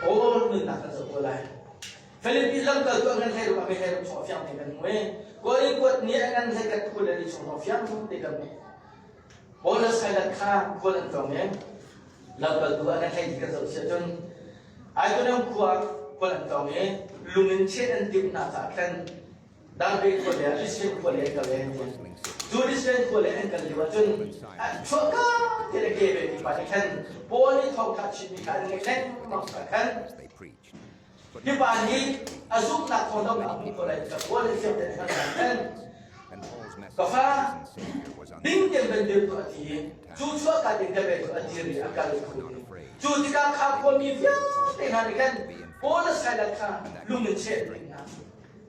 Paul nunnak kan zoh ko lai. Philippi lamkaltu a ngan hlei ruk a me hlei ruk chung a fiang te kan hmu i Korin kuat nih a ngan hlei kat khul an i chung a fiang te kan hmu. Paul le Silas kha khual an tlawng i lamkaltu a ngan hlei ti kan zoh si ahcun Iconium khua khual an tlawng i lung in cheh an timh hna caah khan Darbe khua le Lisbon khua le an kal e cu Lisbon khua le an kal lio ahcun chuahka te le ke ve ti pa nih khan Paul nih thawngtha chimmi kha an ngaih lengmang caah khan hi pa nih a zumhnak thawng dong a hmuh ko lai ti Paul nih fiang tein a khan ka fa ding tein van dir tuah ti cu chuahka ding te ve cu a dir i a kal cu tikah kha khuami vialte hna nih khan Paul le Silas kha lung in cheh an hna.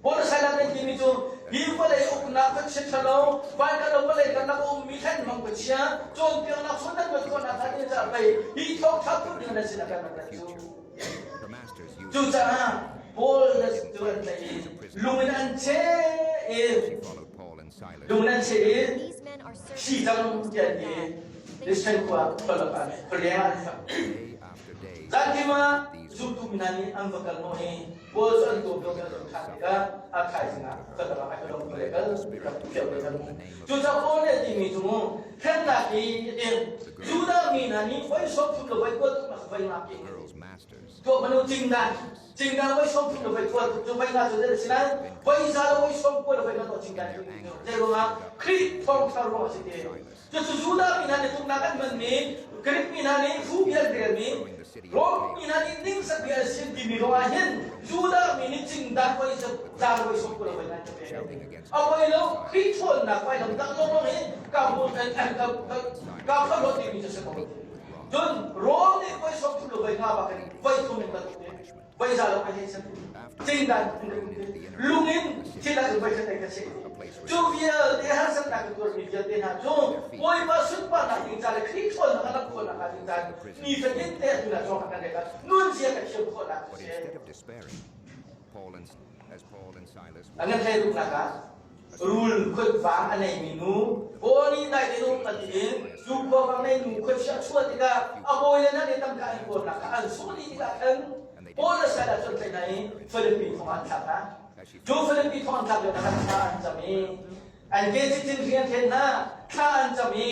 Paul le Silas an timi cu hi vawlei uknak khuachia ṭhalo, van kan lo vawlei karlak a ummi thlenhmang khuachia, cawnpiaknak sual nan ruat khawhnak kha ni caah pei hi thawngṭha phun ding nan sin a kan rak cu. Cucaah Paul le cu an tlaih i lung in an cheh i lung in an cheh i thi cang tiah an ti i Listra khua khualak ah khualeng ah an fak. Zantim ah zumtu mi hna nih an va kal hnawh i Paul cu an tuam lio an zoh ṭhan tikah a thaizing ah khuatak ah ai lawm le kal rak fial ve cang. Cucaah Paul nih a timi cu mu hremnak hi a ti Judah mi hna nih voi 30 le voi kuat tuk voi nga ki tuah manu cingdan cingdan voi 30 le voi kuat tuk cu voi nga cu zei si lai voi za le voi sawm kua le voi nga tuah cingdan zei ruangah Khrih thawngṭha ruang a si ti Cucu Judah mi hna nih tuknak an hmanmi, Greek mi hna nih fupi an relmi, Rom mi hna nih ningzak bia an sim timi ruangah hin Judah mi nih cingdan voi zan voi sawm kul voi nan ka pek. A voi lo Khrih ṭhawnnak vailam tang lawnglawng hi ka hmu ka kha timi cu si ko. Cun Rom nih voi 30 le voi nga bak in voi thum in bantuk te. Voi za lo ka hei san cingdan lung in thil ah voi khat ka si cu vialte harsatnak ka tuarmi vialte hna cu Bawipa sunparnak ding ca le Khrih ṭhawnnak a lam khawhnak hnga ding ca ni fatin te atu na cawng kan rek nun zia ka thiam khawhnak cu si a ngan hlei ruknak ah rul khuatvang a neimi nu Paul nih dai te um a ti in cu khuavang nei nu khuachia chuah tikah a bawi le nan i tangka an kawlnak kha an sung dih tikah khan Paul le Silas cu an tlaih hna i Filipi thong ah an thlak hna. Cu Filipi thong an thlak lio khan thla an cam i an ke cicin hri an thlen hna, thla an cam i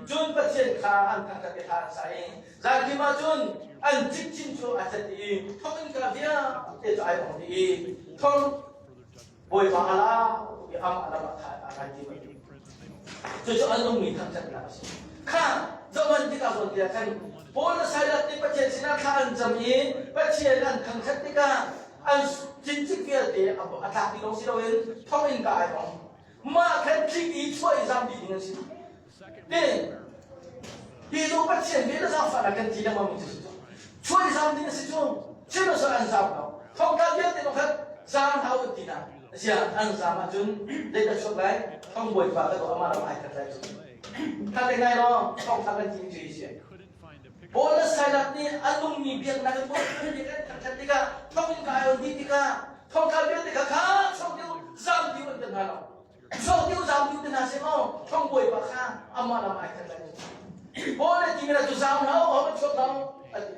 cun Pathian kha an thangṭhat i thla an sa i zankim ah cun an cikcin cu a cat i thonginn ka vialte cu ai ong dih i thong Bawipa a la i amah lam ah kha a kai ti Cucu an nungmi thangṭhatnak a si. Kha zohhmanh tikah zawn tiah khan Paul le Silas nih Pathian sinah thla an cam i Pathian an thangṭhat tikah an cincik vialte a tlak ti lawng si loin thonginn ka ai ong. Mah khan tlik i chuah i zam dih ding an si. Ti ti cu Pathian nih na zaangfahnak kan ti lengmang mi cu si cu. Chuah i zam ding a si cu. Sihmanhsehlaw an zam lo. Thongtla vialte zong khan zaam hlah u an ti hna. Asiah an zaam ahcun zeidah chuak lai? Thong bawipa ka dawh amah ram ai khat lai cu. Kha te ngai law thongtla kan ti mi cu hi si. Paul le Silas nih a nungmi biaknak in Bawipa nih kan thangṭhat tikah thonginn ka ai on dih tikah thongtla vialte kha kha chuak dih u, zam dih u an ti hna lo. Chuak dih u, zam dih u ti hna seh maw thong bawipa kha amah lam ai khat lai. Paul le ti mi cu zam hlah u, ho chuak hlah u a ti.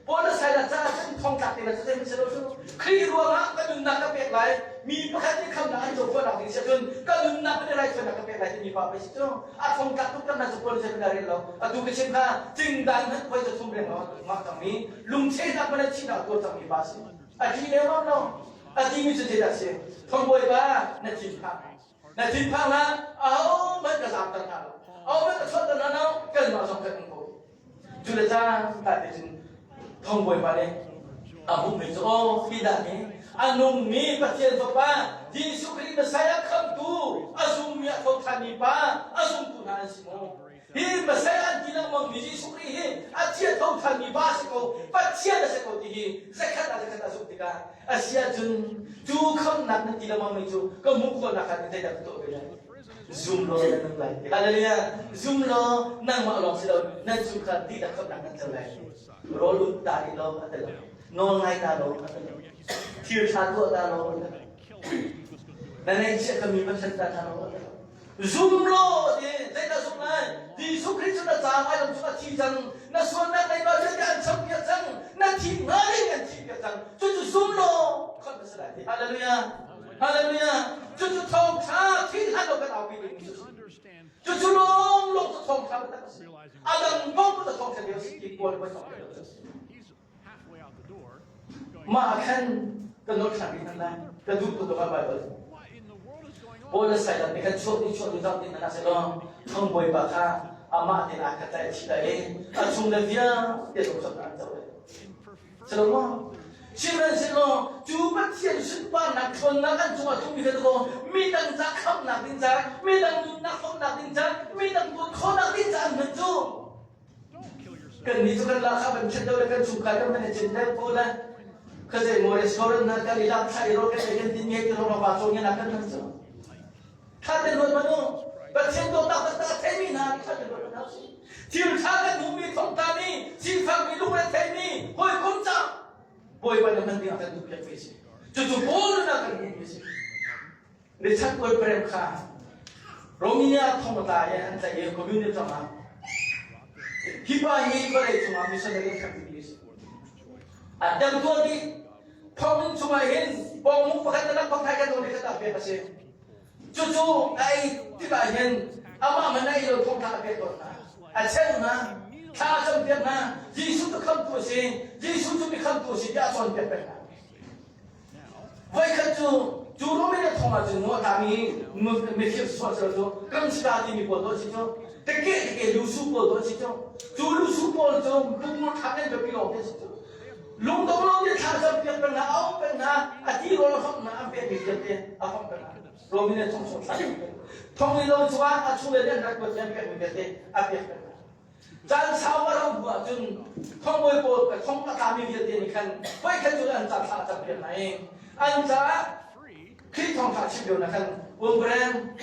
Paul le Silas caah cun thongtlak te cu zei si lo cu Khrih ruangah ka nunnak ka pek lai mi pakhat nih khamnak an co khawhnak ding si ahcun ka nunnak le raithawinak ka pek lai timi pa pei si cu a thongtlak tuk kan cu Paul zei rel lo atu ka chim kha cingdan hmanh voi za thum reng lo mah cangmi lungchehnak hmanh thihnak tuar cangmi pa si a thi lengmang lo a timi cu zeidah si thongbawipa na thinphang na thinphang hlah ahohmanh ka zaamter hna lo ahohmanh ka chuahter hna lo kanmah zong kan um ko Cu le caan ka te cun thongbawipa nih a hmuhmi cu aw hi dah hi a nungmi Pathian Fapa Jesuh Khrih Messiah khamtu a zummi a tho ṭhanmi pa a zumtu hna an si maw? Hi Messiah an ti lengmangmi Jesuh Khrih hi a thi a tho ṭhanmi pa a si ko, Pathian a si ko ti hi zakhat ah zakhat a zumh tikah a si ahcun cu khamnak nan ti lengmangmi cu ka hmuh khawhnak kha zeidah ka tuah ve lai? Zum law na nung lai. Hallelujah. Zum law nangmah lawng si lo nan chungkhar dihlak khamnak nan co lai. Rawl ut ta rih law a ti lo. Nawl ngai ta law a ti lo. Thil ṭha tuah ta law a ti lo. Na neihchiah kami va ṭhen ta hna law a ti lo. Zum law ti zeidah zum lai? Jesuh Khrih cu na caah vailam cung a thi cang. Na sualnak leiba vialte an champiak cang. Na thi hnga ding an thi piak. cang. Cucu zum law khamh na si lai ti. Hallelujah. Hallelujah. Cucu thawngṭha thil hlan lo kan aupi ding cu. Cucu lawng lawng cu thawngṭha biatak a si. A dang bong cu thawngṭha bia si ti Paul nih thawngṭha bia si. Mah ah khan kan nawl ṭhan rih hna lai. Ka duh tuk ka Bible. Paul le Silas nih khan chuak ni chuak ni zang ti hna seh law thong bawipa kha amah tein aa khat lai a thi lai i a chung le vialte zong khamh an co lai. Silo Sihmanhsehlaw cu Pathian sunparnak ṭhawnnak an cungah tlungmi kha kaw midang ca khamhnak ding ca, midang nunnak hrawmnak ding ca, midang dawt khawhnak ding ca an hman cu kannih cu kan lak kha kan ṭhen deuh le kan chungkhar kan van i cin deuh ko le khuazei maw restaurant hna kan i lak thla i rawl kan ei kan din nge ti rong pa caw nge nak kan hman cu ṭha te ruat man u. Pathian dawtnak taktak a theimi hna nih ṭha te ruat man hau si. Thil ṭha kan hmuhmi thongtami sifakmi lungretheimi hawikom ca Bawipa nih hman ding ah kan duhpiak mi si. Cucu Paul nunnak kan hmuhmi si. Richard Wolprem kha Romania thong a tla i an tlaih i communist ram ah hi pa hi vawlei cungah missionary an hrang mi si. A dam tuah dih. Thonginn chungah hin pawngmuk pakhat na rak pakhat kan nawl kha pek a si. Cucu a ei tikah hin amah man a ei lo thongtla a pek tawn hna. A cheuh hna, thla a campiak hna, Jesuh cu khamtu a si, Jesuh cu mi khamtu a si tiah a cawnpiak peng hna. Voikhat cu cu Romania thong ah cun mu a tlami mifir sual cu gangster timi pawl dawh si cu teke teke lusu pawl dawh si cu cu lusu pawl cu pumur thak in biapi lawng te si cu lungdong lo nih thla cam piak peng hna a um peng hna a ti rawl a homh hna an pekmi vialte a homh peng hna Romania thong chung thla thong i lo chungah a chung le an rak kuat an pekmi vialte a pek peng hna. Caan sau a rauh hnu ahcun thongbawi pawl thong a tlami vialte nih khan voikhat cu an ca thla a campiak hna i an caah Khrih thawngṭha chim lio na khan Umbrem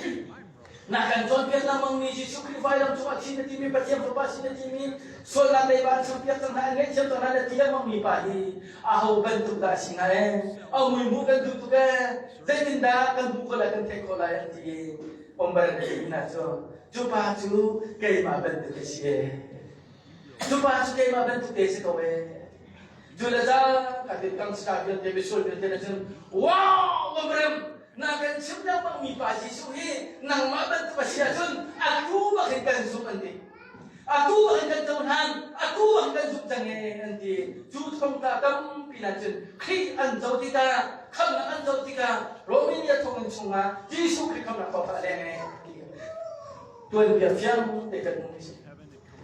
na kan cawnpiak lengmangmi Jesuh Khrih vailam cungah thi na timi Pathian Fapa si na timi sualnak leiba an champiak cang hna an ngaihthiam cang hna na ti lengmangmi pa hi aho bantuk dah a si hnga ee a mui hmuh kan duh tuk ee zeitindah kan hmuh khawh lai kan theih khawh lai an ti i Umbrem na ti hna cu. Cu pa cu keimah bantuk a si ee. Cu pa cu keimah bantuk te si ko ee. Cu le za ka tin kang sika vialte misual vialte na cun wow Abraham na kan chim lengmang mi pa Jesuh hi nangmah bantuk a si ahcun atu bak hin kan zumh an ti. Atu bak hin kan cohlan, atu bak hin kan zumh cang ee an ti. Cu thongtla tampi na cun Khrih an co tikah, khamhnak an co tikah Romania thonginn chungah Jesuh Khrih khamhnak thawngtha a leng ee. Tuanbia fiang te kan hmuh si.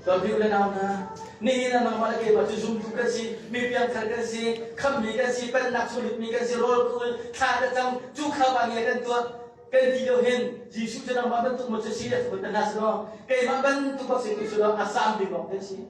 Tuanbia le nau hna, nihin ah nangmah le keimah cu zumtu kan si, mi piangthar kan si, khammi kan si, pennak chunglut mi kan si, rawl ka ul, thla ka cam, cu kha pa nge kan tuah, kan ti lo hin Jesuh cu nangmah bantuk maw cu si le thut hna si law keimah bantuk bak si tu si law a sam ding lawng kan si.